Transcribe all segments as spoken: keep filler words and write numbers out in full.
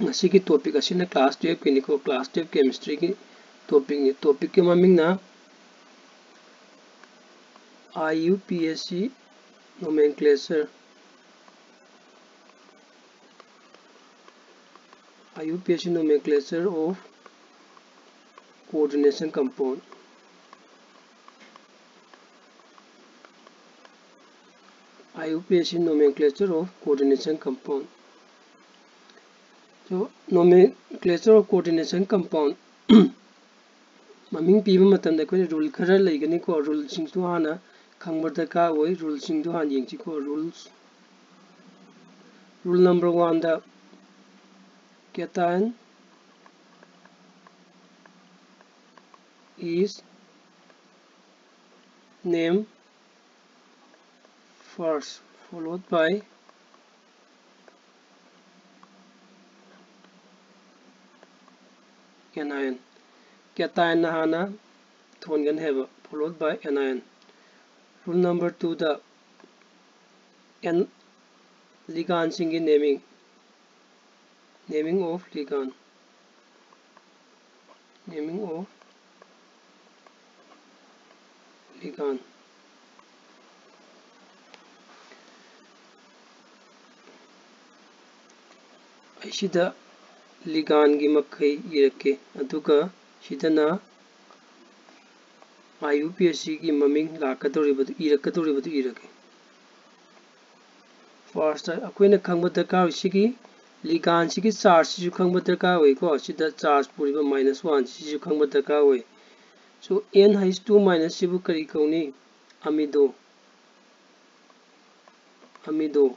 ꯉꯁꯤꯒꯤ topic ꯑꯁꯤꯅ class twelve ꯀꯤꯅꯤꯀꯣ꯫ Class twelve chemistry ꯒꯤ topic ꯅꯤ꯫ Topic ꯀꯤ ꯃꯃꯤꯡꯅ I U P A C nomenclature, I U P A C nomenclature of coordination compound, I U P A C nomenclature of coordination compound. So, nomenclature of coordination compound ꯃꯃꯤꯡ ꯄꯤꯕ ꯃꯇꯝꯗ ꯑꯩꯈꯣꯏꯅ rule ꯈꯔ ꯂꯩꯒꯅꯤꯀꯣ꯫ Rule ꯁꯤꯡꯗꯨ ꯍꯥꯟꯅ ꯈꯪꯕ ꯗꯔꯀꯥꯔ ꯑꯣꯏ꯫ Rule ꯁꯤꯡꯗꯨ ꯍꯥꯟꯅ ꯌꯦꯡꯁꯤꯀꯣ꯫ Rules, rule number one the, cation is name first, followed by anion꯫ Cation ꯅ ꯍꯥꯟꯅ ꯊꯣꯟꯒꯅꯤ ꯍꯥꯏꯕ, followed by anion꯫ Rule number two the, an, ligand ꯁꯤꯡꯒꯤ naming, naming of ligand, naming of ligand꯫ ꯑꯩ ꯁꯤꯗ ligand ꯒꯤ ꯃꯈꯩ ꯏꯔꯛꯀꯦ, ꯑꯗꯨꯒ ꯁꯤꯗꯅ I U P A C ꯒꯤ ꯃꯃꯤꯡ ꯂꯥꯛꯀꯗꯧꯔꯤꯕꯗꯨ, ꯏꯔꯛꯀꯗꯧꯔꯤꯕꯗꯨ ꯏꯔꯒꯦ꯫ First, ꯑꯩꯈꯣꯏꯅ ꯈꯪꯕ ꯗꯔꯀꯥꯔ ꯑꯣꯏ, ꯁꯤꯒꯤ ligand ꯁꯤꯒꯤ charge ꯁꯤꯁꯨ ꯈꯪꯕ ꯗꯔꯀꯥꯔ ꯑꯣꯏꯀꯣ꯫ ꯁꯤꯗ charge ꯄꯨꯔꯤꯕ minus one ꯁꯤꯁꯨ ꯈꯪꯕ ꯗꯔꯀꯥꯔ ꯑꯣꯏ꯫ So, N H two minus ꯁꯤꯕꯨ ꯀꯔꯤ ꯀꯧꯅꯤ? Amido, amido꯫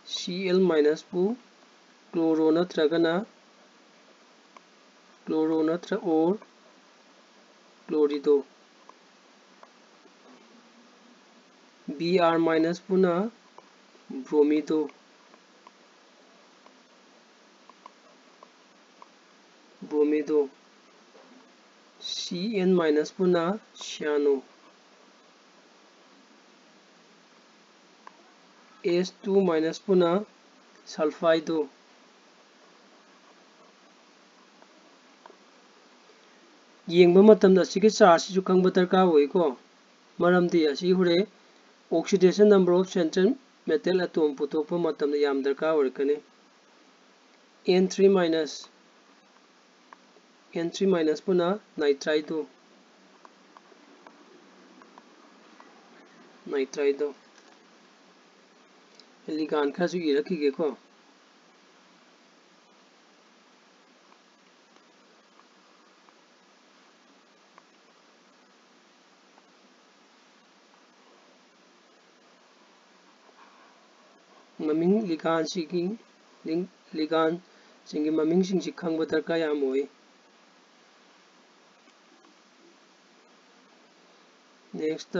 Cl minus ꯄꯨ chloro ꯅꯠꯇ꯭ꯔꯒꯅ, chloro ꯅꯠꯇ꯭ꯔ or chlorido꯫ Br minus ꯄꯨꯅ bromido, bromido꯫ Cn minus ꯄꯨꯅ cyano, S two minus ꯄꯨꯅ sulfido, ꯌꯦꯡꯕ ꯃꯇꯝꯗ ꯑꯁꯤꯒꯤ ꯆꯥꯔꯖꯁꯤꯁꯨ ꯈꯪꯕ ꯗꯔꯀꯥꯔ ꯑꯣꯏꯀꯣ꯫ ꯃꯔꯝꯗꯤ ꯑꯁꯤ ꯍꯣꯔꯦꯟ oxidation number of central metal atom ꯄꯨꯊꯣꯛꯄ ꯃꯇꯝꯗ ꯌꯥꯝ ꯗꯔꯀꯥꯔ ꯑꯣꯏꯔꯛꯀꯅꯤ꯫ N three minus, N three minus ꯄꯨꯅ nitride two, nitride two. Ligand ꯈꯔꯁꯨ ꯏꯔꯛꯈꯤꯒꯦꯀꯣ꯫ ꯃꯃꯤꯡ ligandꯁꯤꯒꯤ, lig-, ligandꯁꯤꯡꯒꯤ ꯃꯃꯤꯡꯁꯤꯡꯁꯤ ꯈꯪꯕ ꯗꯔꯀꯥꯔ ꯌꯥꯝ ꯑꯣꯏ꯫ Next,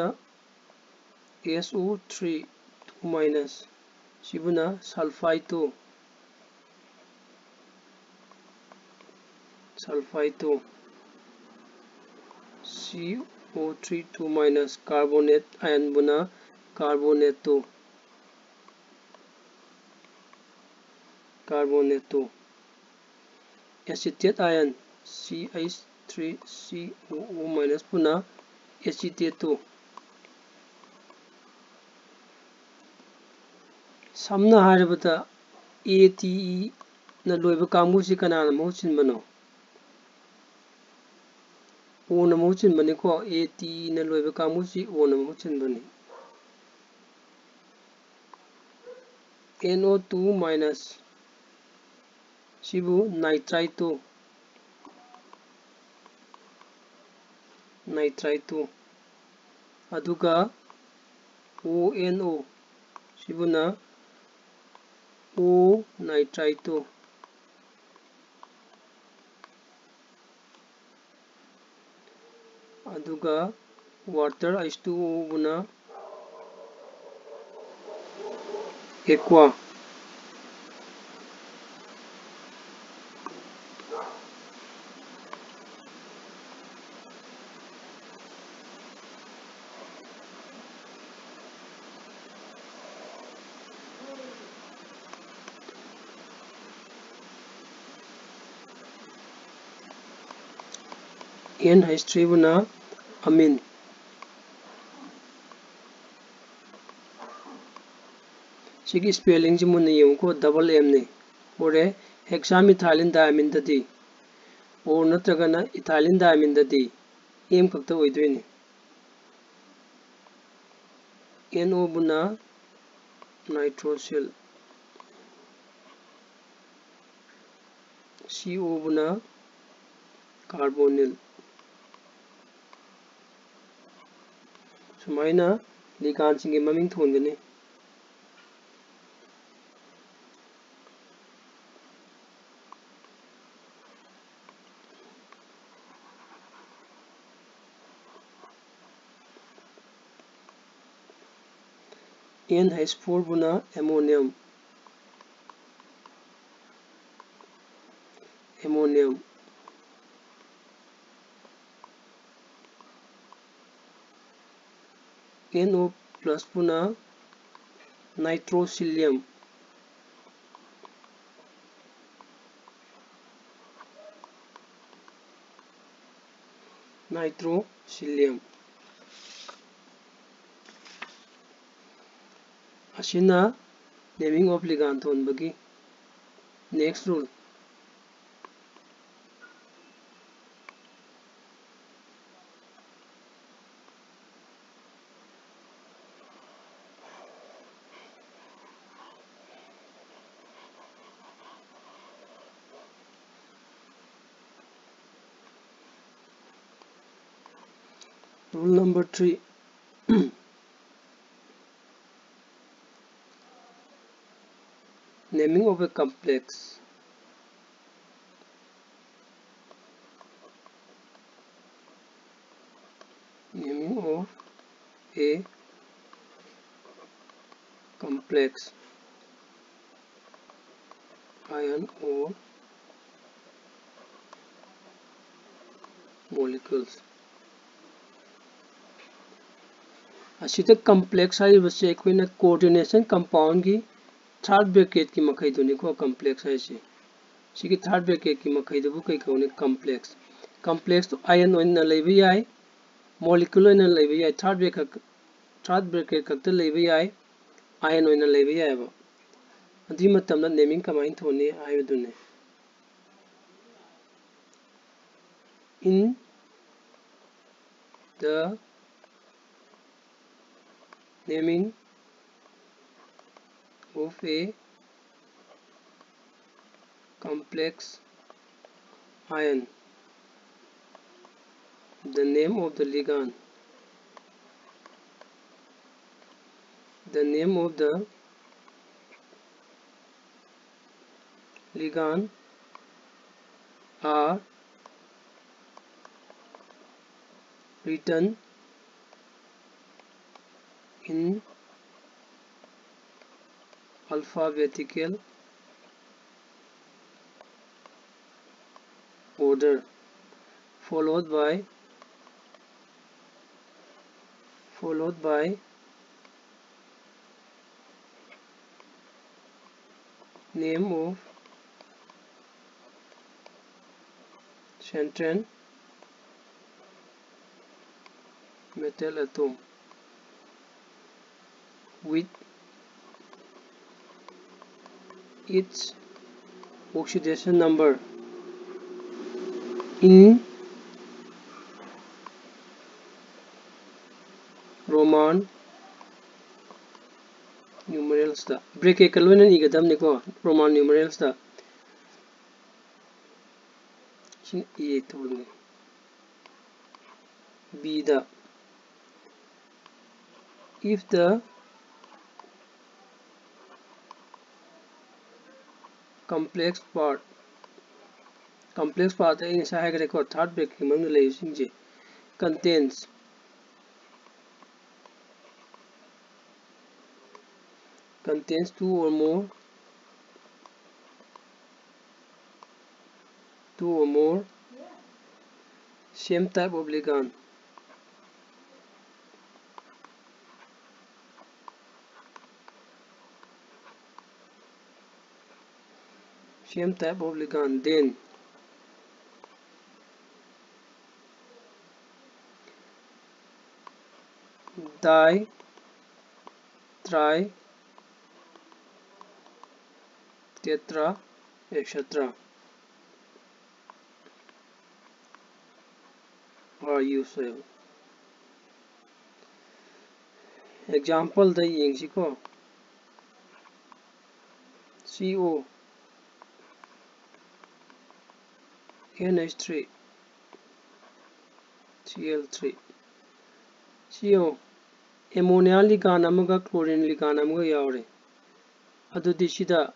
S O three two minus, ꯁꯤꯕꯨꯅ sulfide two, sulfide two. C O three two minus carbonate ion ꯕꯨꯅ carbonate two, carbonate two. Acetate ion C H three C O O minus ꯄꯨꯅ acetate two. ꯁꯝꯅ ꯍꯥꯏꯔꯕꯗ, A T E ꯅ ꯂꯣꯏꯕ ꯀꯥꯡꯕꯨꯁꯤ ꯀꯅꯥꯅ ꯃꯍꯨꯠ ꯁꯤꯟꯕꯅꯣ? O ꯅ ꯃꯍꯨꯠ ꯁꯤꯟꯕꯅꯤꯀꯣ꯫ A T E ꯅ ꯂꯣꯏꯕ ꯀꯥꯡꯕꯨꯁꯤ O ꯅ ꯃꯍꯨꯠ ꯁꯤꯟꯕꯅꯤ꯫ N O two minus, ꯁꯤꯕꯨ nitride ꯇꯨ, nitride ꯇꯨ꯫ ꯑꯗꯨꯒ O N O, ꯁꯤꯕꯨꯅ O nitride two. ꯑꯗꯨꯒ water H two O ꯕꯨꯅ aqua꯫ N H three ꯕꯨꯅ amine꯫ ꯁꯤꯒꯤ spelling ꯁꯤ ꯃꯨꯟꯅ ꯌꯦꯡꯉꯨꯀꯣ, double M ꯅꯤ꯫ ꯎꯔꯦ? Hexamethylene diamine ꯗꯗꯤ, or ꯅꯠꯇ꯭ꯔꯒꯅ ethylene diamine ꯗꯗꯤ M ꯈꯛꯇ ꯑꯣꯏꯗꯣꯏꯅꯤ꯫ N O ꯕꯨꯅ nitrosyl, C O ꯕꯨꯅ carbonyl꯫ ꯁꯨꯃꯥꯏꯅ ligand ꯁꯤꯡꯒꯤ ꯃꯃꯤꯡ ꯊꯣꯟꯒꯅꯤ꯫ N H four ꯕꯨꯅ ammonium, ammonium꯫ N O plus ꯕꯨꯅ nitrocillium, nitrocillium꯫ ꯑꯁꯤꯅ naming of ligand ꯊꯣꯟꯕꯒꯤ next rule꯫ Rule number three. Naming of a complex. Naming of a complex ion or molecules꯫ ꯑꯁꯤꯗ complex ꯍꯥꯏꯔꯤꯕꯁꯦ ꯑꯩꯈꯣꯏꯅ coordination compound ꯒꯤ third bracket ꯀꯤ ꯃꯈꯩꯗꯨꯅꯤꯀꯣ complex ꯍꯥꯏꯁꯦ꯫ ꯁꯤꯒꯤ third bracket ꯀꯤ ꯃꯈꯩꯗꯨꯕꯨ ꯀꯩ ꯀꯧꯅꯤ? Complex꯫ complex ion ꯑꯣꯏꯅ ꯂꯩꯕ ꯌꯥꯏ, molecule ꯑꯣꯏꯅ ꯂꯩꯕ ꯌꯥꯏ, third bracket ꯈꯛ-, third bracket ꯈꯛꯇ ꯂꯩꯕ ꯌꯥꯏ, ion ꯑꯣꯏꯅ ꯂꯩꯕ ꯌꯥꯏꯑꯕ꯫ ꯑꯗꯨꯒꯤ ꯃꯇꯝꯗ naming ꯀꯃꯥꯏꯅ ꯊꯣꯟꯅꯤ ꯍꯥꯏꯕꯗꯨꯅꯤ꯫ In the naming of a complex ion, the name of the ligand, the name of the ligand are written in alphabetical order, followed by, followed by name of central metal atom with its oxidation number in Roman numerals ꯇ꯫ Bracket ꯀ ꯂꯣꯏꯅꯅ ꯏꯒꯗꯕꯅꯤꯀꯣ, Roman numerals ꯇ꯫ ꯁꯤꯅ A ꯇꯧꯔꯅꯤ꯫ B the, if the complex part, complex part ꯑꯩ ꯉꯁꯥꯏ ꯍꯥꯏꯈ꯭ꯔꯦꯀꯣ, third bracket ꯀꯤ ꯃꯅꯨꯡꯗ ꯂꯩꯔꯤꯕꯁꯤꯡꯁꯦ, contains, contains two or more, two or more same type of ligand, same type of ligand, then di, tri, tetra, et cetera are used. Example the ꯌꯦꯡꯁꯤꯀꯣ꯫ C O, N H three, C L three, C O, ammonia ligand ꯑꯃꯒ chlorine ligand ꯑꯃꯒ ꯌꯥꯎꯔꯦ꯫ ꯑꯗꯨꯗꯤ ꯁꯤꯗ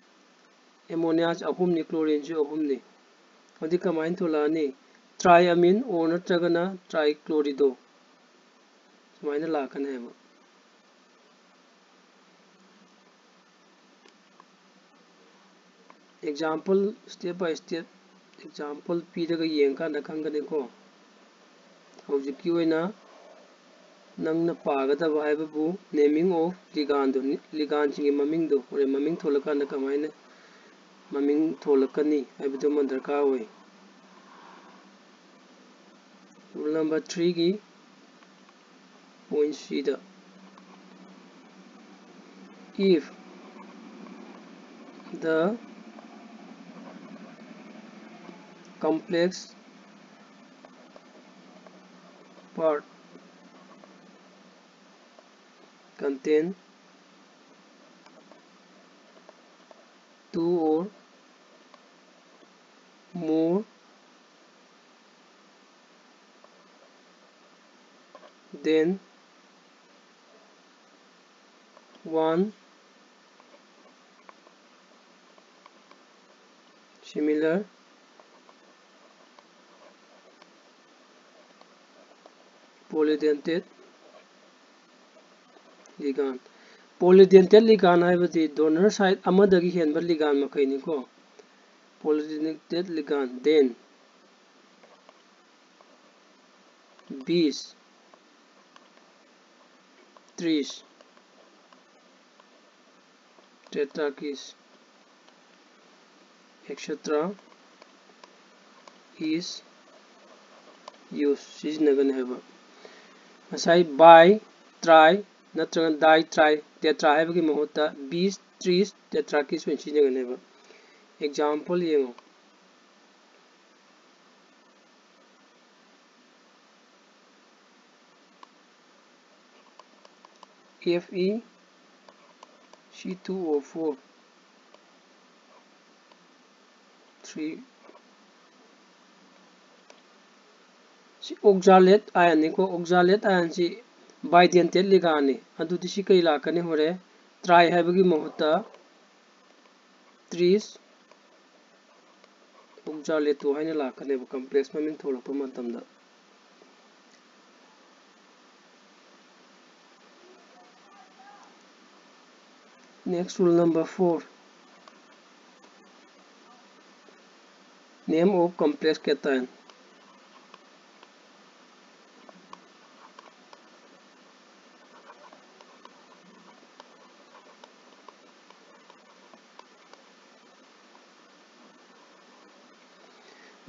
ammonia ꯑꯍꯨꯝꯅꯤ, chlorine ꯁꯨ ꯑꯍꯨꯝꯅꯤ꯫ ꯑꯗꯨꯗꯤ ꯀꯃꯥꯏꯅ ꯊꯣꯛꯂꯛꯑꯅꯤ? Triamine or ꯅꯠꯇ꯭ꯔꯒꯅ trichlorido ꯁꯨꯃꯥꯏꯅ ꯂꯥꯛꯀꯅꯤ ꯍꯥꯏꯕ꯫ Example, step by step example ꯄꯤꯔꯒ ꯌꯦꯡꯀꯥꯟꯗ ꯈꯪꯒꯅꯤꯀꯣ꯫ ꯍꯧꯖꯤꯛꯀꯤ ꯑꯣꯏꯅ ꯅꯪꯅ ꯄꯥꯒꯗꯕ ꯍꯥꯏꯕꯕꯨ naming of ligand ꯗꯨꯅꯤ, ligand ꯁꯤꯡꯒꯤ ꯃꯃꯤꯡꯗꯣ ꯍꯣꯔꯦꯟ ꯃꯃꯤꯡ ꯊꯣꯜꯂꯀꯥꯟꯗ ꯀꯃꯥꯏꯅ ꯃꯃꯤꯡ ꯊꯣꯜꯂꯛꯀꯅꯤ ꯍꯥꯏꯕꯗꯨꯃ ꯗꯔꯀꯥꯔ ꯑꯣꯏ꯫ Rule number three ꯒꯤ point C the, if the complex part contain two or more than one similar polydentate ligand꯫ Polydentate ligand ꯍꯥꯏꯕꯗꯤ donor site ꯑꯃꯗꯒꯤ ꯍꯦꯟꯕ ligand ꯃꯈꯩꯅꯤꯀꯣ꯫ Polydentate ligand, then bis, tris, tetraquis, et cetera is used, ꯁꯤꯖꯤꯟꯅꯒꯅꯤ ꯍꯥꯏꯕ꯫ ꯉꯁꯥꯏ bi tri ꯅꯠꯇ꯭ꯔꯒ di tri, tetra ꯍꯥꯏꯕꯒꯤ ꯃꯍꯨꯠꯇ bis tris tetra ꯀꯤꯁ ꯑꯣꯏꯅ ꯁꯤꯖꯤꯟꯅꯒꯅꯦꯕ꯫ Example ꯌꯦꯡꯉꯣ꯫ F E C two O four three, ꯁꯤ oxalate ion ꯅꯤꯀꯣ꯫ Oxalate ion ꯁꯤ bidentate ligand ꯅꯤ꯫ ꯑꯗꯨꯗꯤ ꯁꯤ ꯀꯩ ꯂꯥꯛꯀꯅꯤ? ꯍꯣꯔꯦꯟ tri ꯍꯥꯏꯕꯒꯤ ꯃꯍꯨꯠꯇ tris oxalate two ꯍꯥꯏꯅ ꯂꯥꯛꯀꯅꯦꯕ, complex ꯃꯃꯤꯡ ꯊꯣꯛꯂꯛꯄ ꯃꯇꯝꯗ꯫ Next, rule number four. Name of complex cation.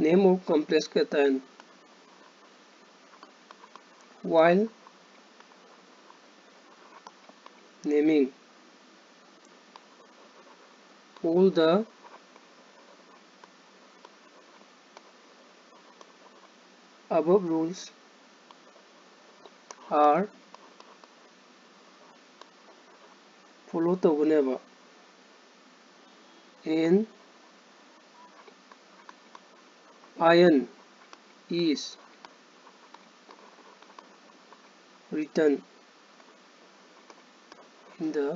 Name of complex cation. While naming all the above rules are follow ꯇꯧꯒꯅꯦꯕ꯫ An ion is written in the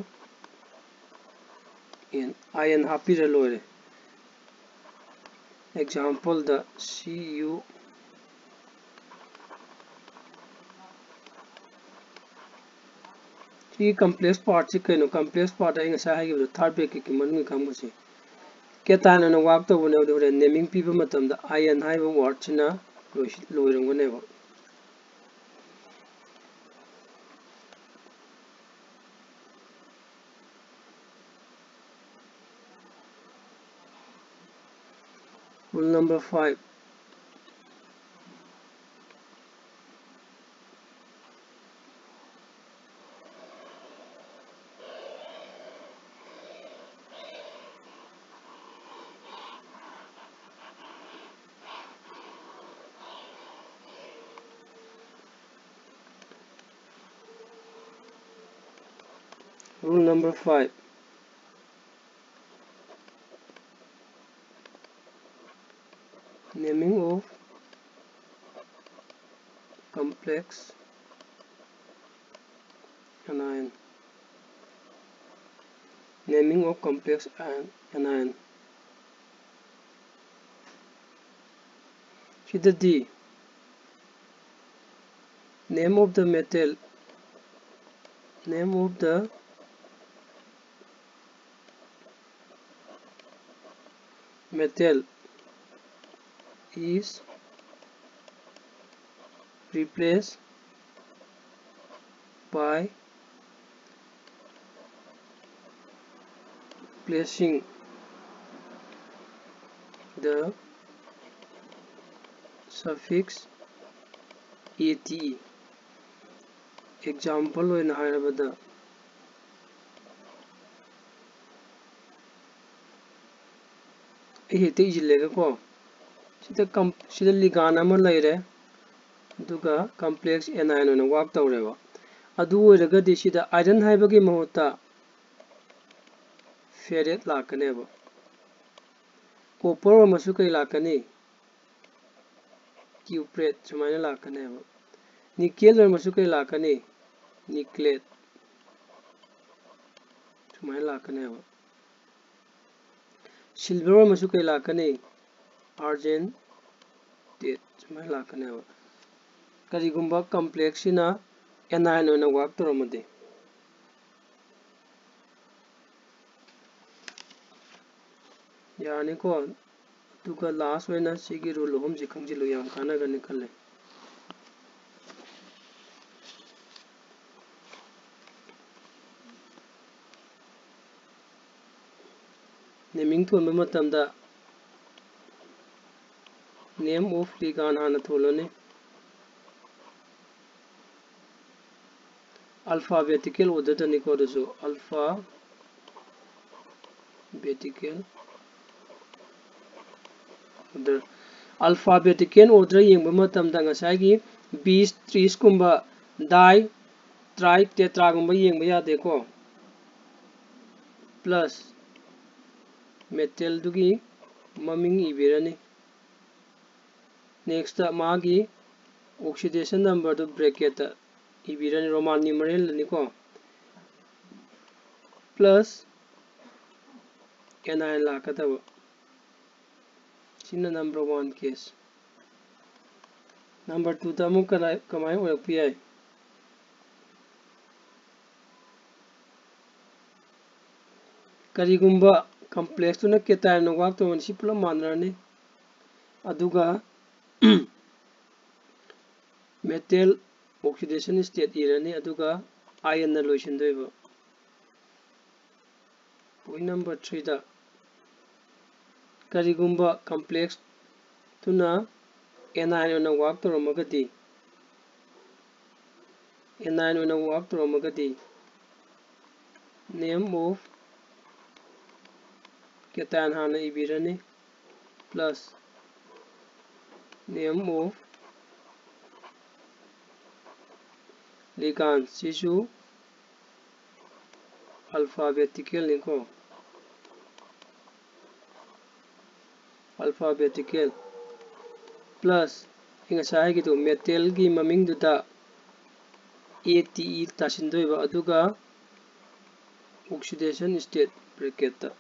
ion, ion ꯍꯥꯞꯄꯤꯔ ꯂꯣꯏꯔꯦ꯫ Example ꯗ C U, ꯁꯤ complex part ꯁꯤ ꯀꯩꯅꯣ? Complex part ꯑꯩ ꯉꯁꯥꯏ ꯍꯥꯏꯈꯤꯕꯗꯣ, third bracket ꯀꯤ ꯃꯅꯨꯡꯒꯤ ꯀꯥꯡꯕꯨꯁꯦ cation ꯑꯣꯏꯅ work ꯇꯧꯕꯅꯦ꯫ ꯑꯗꯨ ꯍꯣꯔꯦꯟ naming ꯄꯤꯕ ꯃꯇꯝꯗ ion ꯍꯥꯏꯕ word ꯁꯤꯅ ꯂꯣꯏꯁꯤ-, ꯂꯣꯏꯔꯝꯒꯅꯦꯕ꯫ Rule number five. Rule number five. Naming of complex anion. Naming of complex anion. ꯁꯤꯗꯗꯤ name of the metal, name of the metal is replaced by placing the suffix ate. Example ꯑꯣꯏꯅ ꯍꯥꯏꯔꯕꯗ, ꯑꯩ ꯍꯦꯛꯇ ꯏꯁꯤꯜꯂꯦꯒꯀꯣ, ꯁꯤꯗ ꯀꯝ-, ꯁꯤꯗ ligand ꯑꯃ ꯂꯩꯔꯦ, ꯑꯗꯨꯒ complex anion ꯑꯣꯏꯅ work ꯇꯧꯔꯦꯕ꯫ ꯑꯗꯨ ꯑꯣꯏꯔꯒꯗꯤ ꯁꯤꯗ iron ꯍꯥꯏꯕꯒꯤ ꯃꯍꯨꯠꯇ ferrate ꯂꯥꯛꯀꯅꯦꯕ꯫ Copper ꯑꯣꯏꯔꯝꯃꯁꯨ ꯀꯩ ꯂꯥꯛꯀꯅꯤ? Cuprate ꯁꯨꯃꯥꯏꯅ ꯂꯥꯛꯀꯅꯦꯕ꯫ Nickel ꯑꯣꯏꯔꯝꯃꯁꯨ ꯀꯩ ꯂꯥꯛꯀꯅꯤ? Niclate ꯁꯨꯃꯥꯏꯅ ꯂꯥꯛꯀꯅꯦꯕ꯫ Silver ꯑꯣꯏꯔꯝꯃꯁꯨ ꯀꯩ ꯂꯥꯛꯀꯅꯤ? Argentate ꯁꯨꯃꯥꯏꯅ ꯂꯥꯛꯀꯅꯦꯕ꯫ ꯀꯔꯤꯒꯨꯝꯕ complex ꯁꯤꯅ anion ꯑꯣꯏꯅ work ꯇꯧꯔꯝꯃꯗꯤ꯫ ꯌꯥꯔꯅꯤꯀꯣ? ꯑꯗꯨꯒ last ꯑꯣꯏꯅ ꯁꯤꯒꯤ rule ꯑꯍꯨꯝꯁꯤ ꯈꯪꯖꯤꯜꯂꯨ, ꯌꯥꯝ ꯀꯥꯟꯅꯒꯅꯤ ꯈꯜꯂꯦ꯫ Naming ꯊꯣꯟꯕ ꯃꯇꯝꯗ name of ligand ꯍꯥꯟꯅ ꯊꯣꯜꯂꯅꯤ꯫ Alphabetical order ꯗꯅꯤꯀꯣ, ꯑꯗꯨꯁꯨ alphabetical order꯫ Alphabetical order ꯌꯦꯡꯕ ꯃꯇꯝꯗ ꯉꯁꯥꯏꯒꯤ bis tris ꯀꯨꯝꯕ, di, tri, tetra ꯒꯨꯝꯕ ꯌꯦꯡꯕ ꯌꯥꯗꯦꯀꯣ꯫ plus metalꯗꯨꯒꯤ ꯃꯃꯤꯡ ꯏꯕꯤꯔꯅꯤ꯫ Next ꯃꯥꯒꯤ oxidation numberꯗꯨ bracketꯇ ꯏꯕꯤꯔꯅꯤ, Roman numeralꯗꯅꯤꯀꯣ, plus anion ꯂꯥꯛꯀꯗꯕ꯫ ꯁꯤꯅ number one case꯫ Number twoꯗ ꯑꯃꯨꯛ ꯀꯗꯥꯏ, ꯀꯃꯥꯏꯅ ꯑꯣꯏꯔꯛꯄ ꯌꯥꯏ? ꯀꯔꯤꯒꯨꯝꯕ complexꯇꯨꯅ cationꯅ work ꯇꯧꯔꯕꯗꯤ ꯁꯤ ꯄꯨꯂꯞ ꯃꯥꯟꯅꯔꯅꯤ꯫ ꯑꯗꯨꯒ metal oxidation state ꯏꯔꯅꯤ, ꯑꯗꯨꯒ ionꯅ ꯂꯣꯏꯁꯤꯟꯗꯣꯏꯕ꯫ Point number threeꯗ, ꯀꯔꯤꯒꯨꯝꯕ complexꯇꯨꯅ anion ꯑꯣꯏꯅ work ꯇꯧꯔꯝꯃꯒꯗꯤ, anion ꯑꯣꯏꯅ work ꯇꯧꯔꯝꯃꯒꯗꯤ, name of cation ꯍꯥꯟꯅ ꯏꯕꯤꯔꯅꯤ, plus name of ligand, ꯁꯤꯁꯨ alphabeticalꯅꯤꯀꯣ, alphabetical, plus ꯑꯩ ꯉꯁꯥꯏ ꯍꯥꯏꯒꯤꯗꯣ metalꯒꯤ ꯃꯃꯤꯡꯗꯨꯗ A T E ꯇꯥꯁꯤꯟꯗꯣꯏꯕ, ꯑꯗꯨꯒ oxidation state bracketꯇ꯫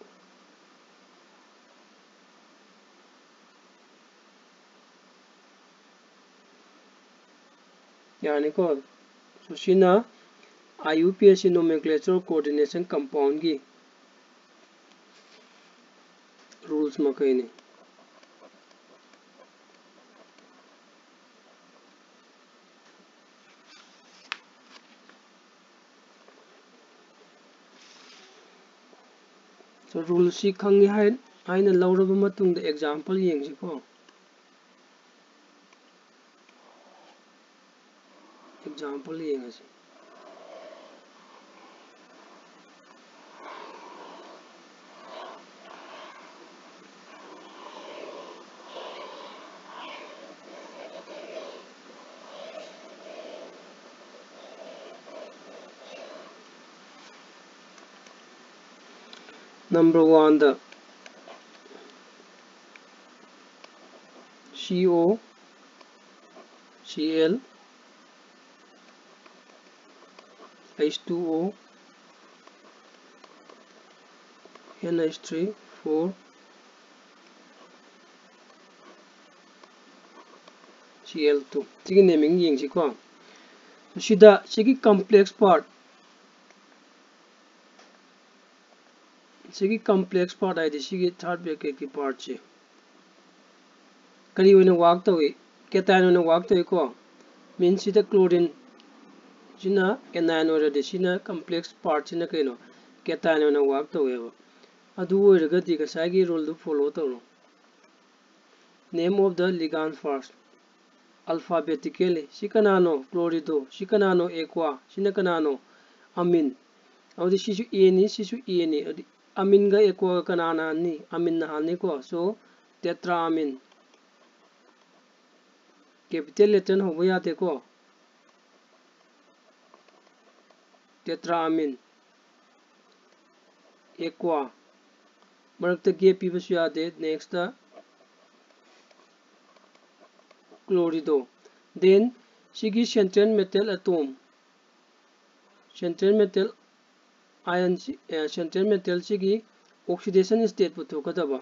ꯌꯥꯅꯤꯀꯣ? So ꯁꯤꯅ I U P A C nomenclature coordination compoundꯒꯤ rules ꯃꯈꯩꯅꯤ꯫ So ruleꯁꯤ ꯈꯪꯉꯤ ꯍꯥꯏ-, ꯍꯥꯏꯅ ꯂꯧꯔꯕ ꯃꯇꯨꯡꯗ example ꯌꯦꯡꯁꯤꯀꯣ꯫ Example ꯌꯦꯡꯉꯁꯤ꯫ Number one ꯗ C O, C L, H two O, N H three, four, C L two꯫ ꯁꯤꯒꯤ naming ꯌꯦꯡꯁꯤꯀꯣ꯫ ꯁꯤꯗ ꯁꯤꯒꯤ complex part, ꯁꯤꯒꯤ complex part ꯍꯥꯏꯗꯤ ꯁꯤꯒꯤ third bracketꯀꯤ partꯁꯦ ꯀꯔꯤ ꯑꯣꯏꯅ work ꯇꯧꯏ? Cation ꯑꯣꯏꯅ work ꯇꯧꯏꯀꯣ꯫ Means ꯁꯤꯗ chlorine ꯁꯤꯅ anion ꯑꯣꯏꯔꯗꯤ ꯁꯤꯅ complex partꯁꯤꯅ ꯀꯩꯅꯣ? Cation ꯑꯣꯏꯅ work ꯇꯧꯋꯦꯕ꯫ ꯑꯗꯨ ꯑꯣꯏꯔꯒꯗꯤ ꯉꯁꯥꯏꯒꯤ ruleꯗꯨ follow ꯇꯧꯔꯣ꯫ Name of the ligand first, alphabetically꯫ ꯁꯤ ꯀꯅꯥꯅꯣ? Chlorido꯫ ꯁꯤ ꯀꯅꯥꯅꯣ? Aqua꯫ ꯁꯤꯅ ꯀꯅꯥꯅꯣ? Amine꯫ ꯑꯗꯨꯗꯤ ꯁꯤꯁꯨ Aꯅꯤ, ꯁꯤꯁꯨ Aꯅꯤ꯫ ꯑꯗꯨꯗꯤ amineꯒ aquaꯒ ꯀꯅꯥꯅ ꯍꯥꯟꯅꯤ? Amineꯅ ꯍꯥꯟꯅꯤꯀꯣ꯫ So, tetraamine꯫ Capital letterꯅ ꯍꯧꯕ ꯌꯥꯗꯦꯀꯣ꯫ Tetraamine, aqua꯫ ꯃꯔꯛꯇ gap ꯄꯤꯕꯁꯨ ꯌꯥꯗꯦ꯫ Nextꯇ chlorido꯫ Then ꯁꯤꯒꯤ central metal atom, central metal ion ꯁꯤ, ꯑꯦ, central metalꯁꯤꯒꯤ oxidation state ꯄꯨꯊꯣꯛꯀꯗꯕ꯫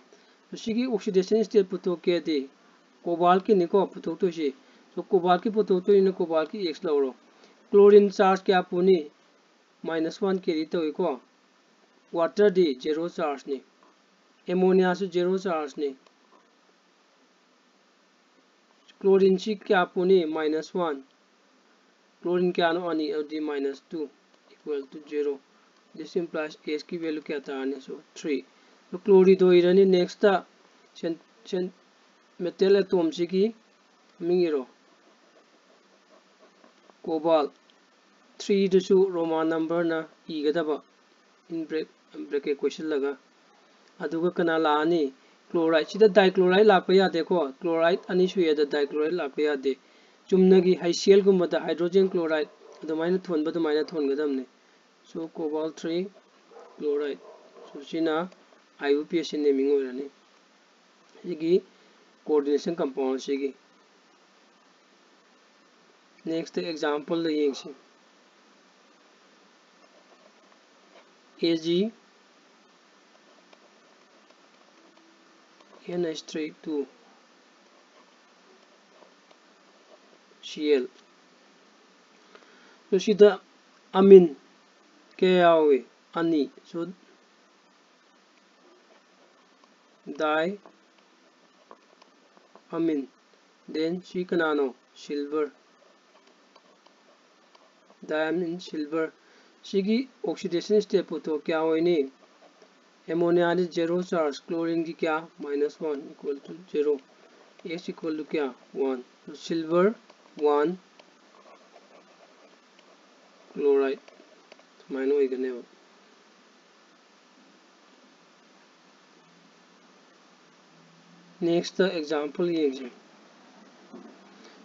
ꯁꯤꯒꯤ oxidation state ꯄꯨꯊꯣꯛꯀꯦꯗꯤ cobaltꯀꯤꯅꯤꯀꯣ ꯄꯨꯊꯣꯛꯇꯣꯏꯁꯤ꯫ So cobaltꯀꯤ ꯄꯨꯊꯣꯛꯇꯣꯏꯅꯤꯅ cobaltꯀꯤ X ꯂꯧꯔꯣ꯫ Chlorine charge ꯀꯌꯥ ꯄꯨꯅꯤ? Minus one carry ꯇꯧꯏꯀꯣ꯫ Waterꯗꯤ zero chargeꯅꯤ꯫ Ammoniaꯁꯨ zero chargeꯅꯤ꯫ Chlorineꯁꯤ ꯀꯌꯥ ꯄꯨꯅꯤ? Minus one꯫ Chlorine ꯀꯌꯥꯅꯣ? ꯑꯅꯤ, ꯑꯗꯨꯗꯤ minus two equal to zero꯫ This implies Hꯀꯤ value ꯀꯌꯥ ꯇꯥꯔꯅꯤ? So three꯫ So chlorido ꯏꯔꯅꯤ꯫ Nextꯇ cen-, cen-, metal atomꯁꯤꯒꯤ ꯃꯃꯤꯡ ꯏꯔꯣ꯫ Cobalt꯫ Threeꯗꯨꯁꯨ Roman numberꯅ ꯏꯒꯗꯕ, in bracket ꯀꯣꯏꯁꯤꯜꯂꯒ꯫ ꯑꯗꯨꯒ ꯀꯅꯥ ꯂꯥꯛꯑꯅꯤ? Chloride꯫ ꯁꯤꯗ dichloride ꯂꯥꯛꯄ ꯌꯥꯗꯦꯀꯣ꯫ Chloride ꯑꯅꯤ ꯁꯨꯏ, ꯑꯗ dichloride ꯂꯥꯛꯄ ꯌꯥꯗꯦ꯫ ꯆꯨꯝꯅꯒꯤ HClꯒꯨꯝꯕꯗ hydrogen chloride ꯑꯗꯨꯃꯥꯏꯅ ꯊꯣꯟꯕ ꯑꯗꯨꯃꯥꯏꯅ ꯊꯣꯟꯒꯗꯕꯅꯤ꯫ So cobalt three chloride꯫ ꯁꯤꯅ I U P Acid naming ꯑꯣꯏꯔꯅꯤ꯫ ꯁꯤꯒꯤ coordination compound ꯑꯁꯤꯒꯤ꯫ Next example ꯗ ꯌꯦꯡꯁꯤ꯫ A G N H three two C L꯫ ꯑꯗꯨ ꯁꯤꯗ amine ꯀꯌꯥ ꯌꯥꯎꯏ? ꯑꯅꯤ꯫ So diamine꯫ Then ꯁꯤ ꯀꯅꯥꯅꯣ? Silver꯫ Diamine, silver꯫ ꯁꯤꯒꯤ oxidation state ꯄꯨꯊꯣꯛ ꯀꯌꯥ ꯑꯣꯏꯅꯤ? Ammonia ꯗꯤ zero charge, chlorine ꯒꯤ ꯀꯌꯥ? Minus one equal to zero꯫ X equal to ꯀꯌꯥ? One꯫ Silver one, chloride ꯁꯨꯃꯥꯏꯅ ꯑꯣꯏꯒꯅꯦꯕ꯫ Next example ꯌꯦꯡꯁꯤ꯫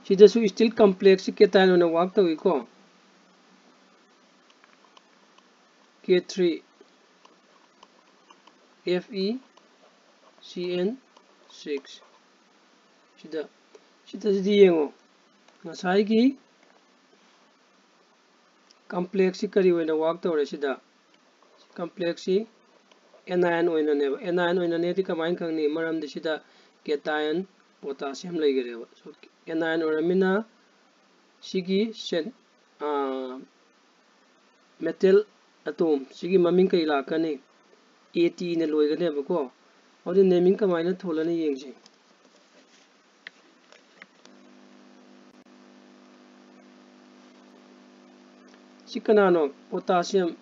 ꯁꯤꯗꯁꯨ still complex ꯁꯤ cation ꯑꯣꯏꯅ work ꯇꯧꯏꯀꯣ꯫ K three F E C N six꯫ ꯁꯤꯗ, ꯁꯤꯗꯗꯤ ꯌꯦꯡꯉꯣ, ꯉꯁꯥꯏꯒꯤ complex ꯁꯤ ꯀꯔꯤ ꯑꯣꯏꯅ work ꯇꯧꯔꯦ? ꯁꯤꯗ complex ꯁꯤ anion ꯑꯣꯏꯅꯅꯦꯕ꯫ Anion ꯑꯣꯏꯅꯅꯦꯗꯤ ꯀꯃꯥꯏꯅ ꯈꯪꯅꯤ? ꯃꯔꯝꯗꯤ ꯁꯤꯗ cation potassium ꯂꯩꯈꯔꯦꯕ꯫ So, anion ꯑꯣꯏꯔꯃꯤꯅ ꯁꯤꯒꯤ cen-, ꯑꯥ, metal atom ꯁꯤꯒꯤ ꯃꯃꯤꯡ ꯀꯔꯤ ꯂꯥꯛꯀꯅꯤ? A T ꯅ ꯂꯣꯏꯒꯅꯦꯕꯀꯣ꯫ ꯑꯗꯨꯗꯤ naming ꯀꯃꯥꯏꯅ ꯊꯣꯜꯂꯅꯤ ꯌꯦꯡꯁꯤ꯫ ꯁꯤ ꯀꯅꯥꯅꯣ? Potassium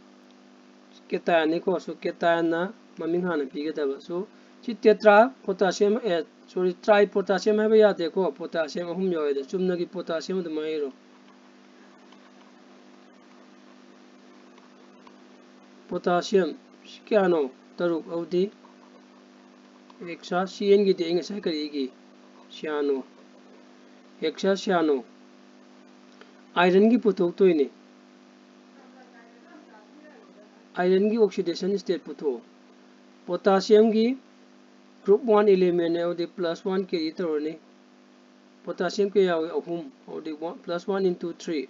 cation ꯅꯤꯀꯣ꯫ So cation ꯅ ꯃꯃꯤꯡ ꯍꯥꯟꯅ ꯄꯤꯒꯗꯕ꯫ So ꯁꯤ tetra potassium, ꯑꯦ, sorry, tri potassium ꯍꯥꯏꯕ ꯌꯥꯗꯦꯀꯣ꯫ Potassium ꯑꯍꯨꯝ ꯌꯥꯎꯋꯦꯗ꯫ ꯆꯨꯝꯅꯒꯤ potassium ꯑꯗꯨꯃꯥꯏꯅ ꯏꯔꯣ꯫ Potassium ꯁꯤ ꯀꯌꯥꯅꯣ? ꯇꯔꯨꯛ꯫ ꯑꯗꯨꯗꯤ hexa, C N ꯒꯤꯗꯤ ꯑꯩ ꯉꯁꯥꯏ ꯀꯔꯤ ꯏꯈꯤ? Cyano꯫ Hexa cyano꯫ Iron ꯒꯤ ꯄꯨꯊꯣꯛꯇꯣꯏꯅꯤ꯫ Iron ꯒꯤ oxidation state ꯄꯨꯊꯣꯛꯑꯣ꯫ Potassium ꯒꯤ group one element ꯅꯦ, ꯑꯗꯨꯗꯤ plus one carry ꯇꯧꯔꯅꯤ꯫ Potassium ꯀꯌꯥ ꯌꯥꯎꯏ? ꯑꯍꯨꯝ, ꯑꯗꯨꯗꯤ one, plus one into three꯫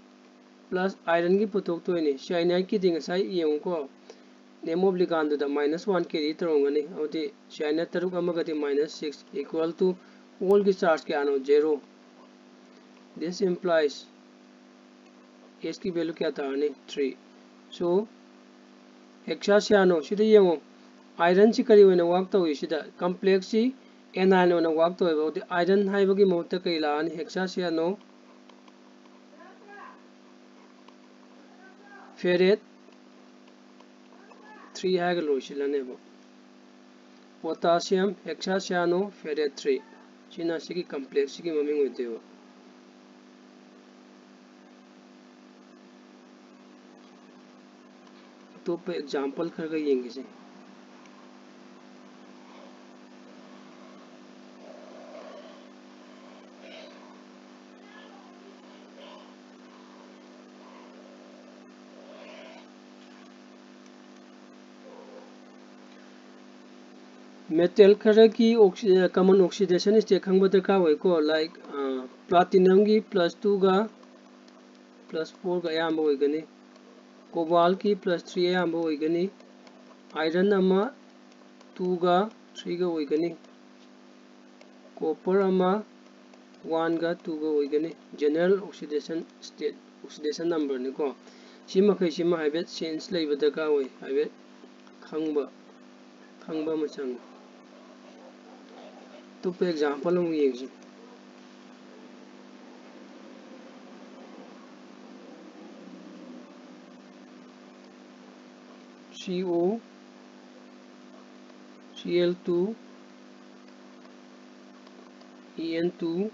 Plus iron ꯒꯤ ꯄꯨꯊꯣꯛꯇꯣꯏꯅꯤ꯫ Cyanide ꯀꯤꯗꯤ ꯉꯁꯥꯏ ꯌꯦꯡꯉꯨꯀꯣ, name of ligand ꯗꯨꯗ minus one carry ꯇꯧꯔꯝꯒꯅꯤ꯫ ꯑꯗꯨꯗꯤ cyanide ꯇꯔꯨꯛ ꯑꯃꯒꯗꯤ minus six equal to whole ꯒꯤ charge ꯀꯌꯥꯅꯣ? Zero꯫ This implies H ꯀꯤ value ꯀꯌꯥ ꯇꯥꯔꯅꯤ? Three꯫ So, hexacyano ꯁꯤꯗ ꯌꯦꯡꯉꯣ, iron ꯁꯤ ꯀꯔꯤ ꯑꯣꯏꯅ work ꯇꯧꯏ? ꯁꯤꯗ complex ꯁꯤ anion ꯑꯣꯏꯅ work ꯇꯧꯋꯦꯕ꯫ ꯑꯗꯨꯗꯤ iron ꯍꯥꯏꯕꯒꯤ ꯃꯍꯨꯠꯇ ꯀꯔꯤ ꯂꯥꯛꯑꯅꯤ? Hexacyano ferrate three ꯍꯥꯏꯔꯒ ꯂꯣꯏꯁꯤꯜꯂꯅꯦꯕ꯫ Potassium hexacyano ferrate three꯫ ꯁꯤꯅ ꯁꯤꯒꯤ complex ꯁꯤꯒꯤ ꯃꯃꯤꯡ ꯑꯣꯏꯗꯣꯏꯕ꯫ ꯑꯇꯣꯞꯄ example ꯈꯔꯒ ꯌꯦꯡꯈꯤꯁꯦ꯫ Metal ꯈꯔꯒꯤ oxi-, common oxidation state ꯈꯪꯕ ꯗꯔꯀꯥꯔ ꯑꯣꯏꯀꯣ꯫ Like, ꯑ, platinum ꯒꯤ plus two ꯒ plus four ꯒ ꯑꯌꯥꯝꯕ ꯑꯣꯏꯒꯅꯤ꯫ Cobalt ꯀꯤ plus three ꯑꯌꯥꯝꯕ ꯑꯣꯏꯒꯅꯤ꯫ Iron ꯑꯃ two ꯒ three ꯒ ꯑꯣꯏꯒꯅꯤ꯫ Copper ꯑꯃ one ꯒ two ꯒ ꯑꯣꯏꯒꯅꯤ꯫ General oxidation state, oxidation number ꯅꯤꯀꯣ꯫ ꯁꯤ ꯃꯈꯩꯁꯤꯃ ꯍꯥꯏꯐꯦꯠ sense ꯂꯩꯕ ꯗꯔꯀꯥꯔ ꯑꯣꯏ, ꯍꯥꯏꯐꯦꯠ ꯈꯪꯕ, ꯈꯪꯕ ꯑꯃ ꯆꯪꯉꯤ꯫ ꯑꯇꯣꯞꯄ example ꯑꯃꯨꯛ ꯌꯦꯡꯁꯤ꯫ C O, C L two, E N two,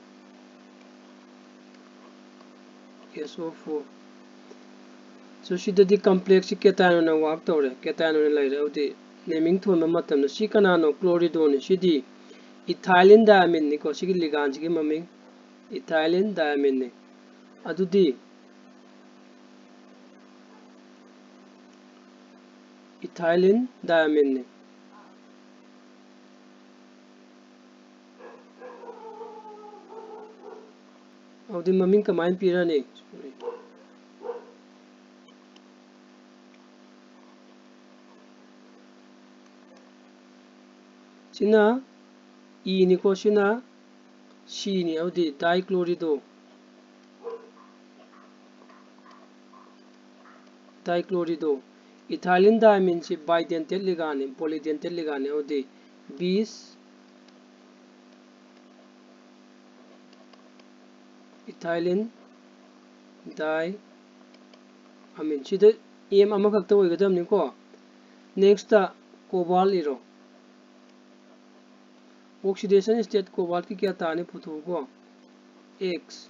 S O four꯫ So, ꯁꯤꯗꯗꯤ complex ꯁꯤ cation ꯑꯣꯏꯅ work ꯇꯧꯔꯦ, cation ꯑꯣꯏꯅ ꯂꯩꯔꯦ꯫ ꯑꯗꯨꯗꯤ naming ꯊꯣꯟꯕ ꯃꯇꯝꯗ ꯁꯤ ꯀꯅꯥꯅꯣ? Chloridone ꯅꯤ꯫ ꯁꯤꯗꯤ ethylene diamine ꯅꯤꯀꯣ, ꯁꯤꯒꯤ ligand ꯁꯤꯒꯤ ꯃꯃꯤꯡ ethylene diamine ꯅꯤ꯫ ꯑꯗꯨꯗꯤ ethylene diamine ꯅꯤ꯫ ꯑꯗꯨꯗꯤ ꯃꯃꯤꯡ ꯀꯃꯥꯏꯅ ꯄꯤꯔꯅꯤ? ꯁꯤꯅ E ꯅꯤꯀꯣ, ꯁꯤꯅ C ꯅꯤ꯫ ꯑꯗꯨꯗꯤ dichlorido, dichlorido, ethylene diamine ꯁꯤ bidentate ligand ꯅꯤ, polydentate ligand ꯅꯤ꯫ ꯑꯗꯨꯗꯤ bis ethylene diamine, ꯁꯤꯗ M ꯑꯃꯈꯛꯇ ꯑꯣꯏꯒꯗꯕꯅꯤꯀꯣ꯫ Next cobalt ꯏꯔꯣ꯫ Oxidation state cobalt ꯀꯤ ꯀꯌꯥ ꯇꯥꯅꯤ ꯄꯨꯊꯣꯛꯎꯀꯣ꯫ X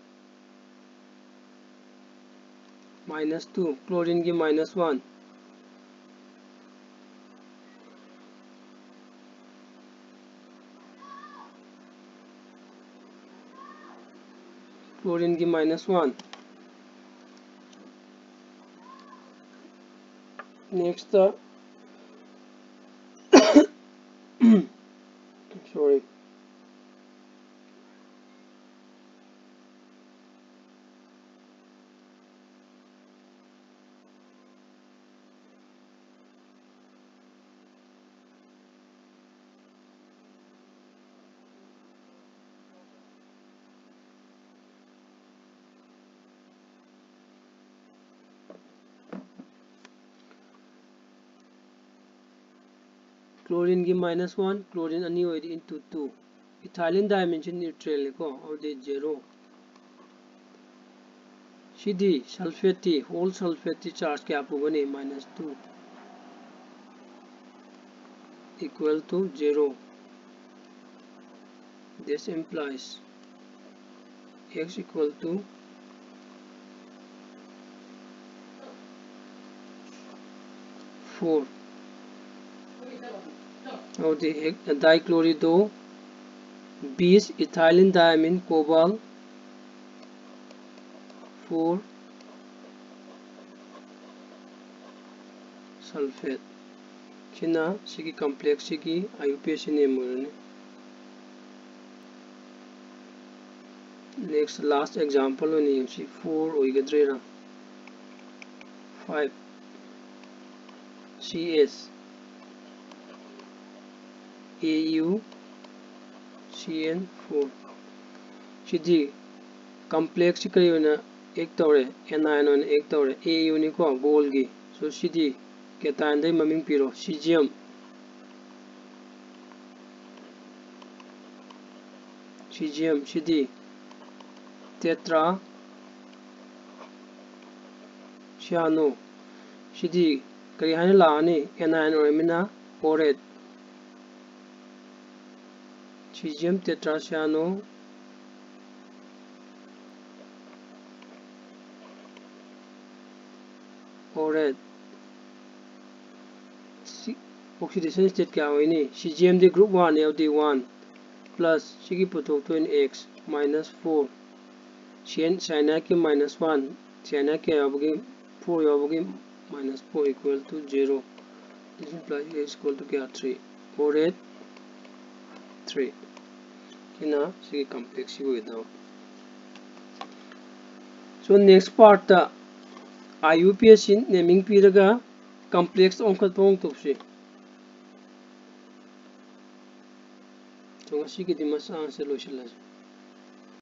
minus two, chlorine ꯒꯤ minus one, chlorine ꯒꯤ minus one꯫ Next, sorry, chlorine ꯒꯤ minus one, chlorine ꯑꯅꯤ ꯑꯣꯏꯔꯗꯤ into two꯫ Ethylene diamine ꯁꯤ neutral ꯅꯤꯀꯣ, ꯑꯗꯨꯗꯤ zero꯫ ꯁꯤꯗꯤ sulphate T, whole sulphate T charge ꯀꯌꯥ ꯄꯨꯒꯅꯤ? Minus two, equal to zero. This implies X equal to four. ꯑꯗꯨꯗꯤ dichlorido, bis ethylene diamine cobalt four sulphate꯫ ꯁꯤꯅ ꯁꯤꯒꯤ complex ꯁꯤꯒꯤ I U P A C name ꯑꯣꯏꯔꯅꯤ꯫ Next last example ꯑꯣꯏꯅ ꯌꯦꯡꯁꯤ꯫ Four ꯑꯣꯏꯒꯗ꯭ꯔꯤꯔꯥ? Five, C S, A U, C N four꯫ ꯁꯤꯗꯤ complexꯁꯤ ꯀꯔꯤ ꯑꯣꯏꯅ act ꯇꯧꯔꯦ? Anion ꯑꯣꯏꯅ act ꯇꯧꯔꯦ꯫ A U ꯅꯤꯀꯣ, goldꯒꯤ꯫ So ꯁꯤꯗꯤ cationꯗꯩ ꯃꯃꯤꯡ ꯄꯤꯔꯣ꯫ Cesium, cesium꯫ ꯁꯤꯗꯤ tetra cyano꯫ ꯁꯤꯗꯤ ꯀꯔꯤ ꯍꯥꯏꯅ ꯂꯥꯛꯑꯅꯤ? Anion ꯑꯣꯏꯔꯃꯤꯅ orate꯫ Cesium tetra cyano orate꯫ ꯁꯤ oxidation state ꯀꯌꯥ ꯑꯣꯏꯅꯤ? Cesiumꯗꯤ group one ꯌꯥꯎꯗꯤ one plus ꯁꯤꯒꯤ ꯄꯨꯊꯣꯛꯇꯣꯏꯅꯤ x minus four꯫ Cyan-, cyanide ꯀꯤ minus one, cyanide ꯀꯌꯥ ꯌꯥꯎꯕꯒꯤ? Four ꯌꯥꯎꯕꯒꯤ minus four equal to zero꯫ This implies A is equal to ꯀꯌꯥ? Three꯫ Orate three꯫ ꯁꯤꯅ ꯁꯤꯒꯤ complexꯁꯤ ꯑꯣꯏꯒꯗꯕ꯫ So next partꯇ I U P S ꯁꯤ naming ꯄꯤꯔꯒ complex ꯑꯣꯟꯈꯠꯄ ꯑꯃꯨꯛ ꯇꯧꯁꯤ꯫ So ꯉꯁꯤꯒꯤꯗꯤ ꯃꯆꯥꯁꯦ ꯂꯣꯏꯁꯤꯜꯂꯁꯤ꯫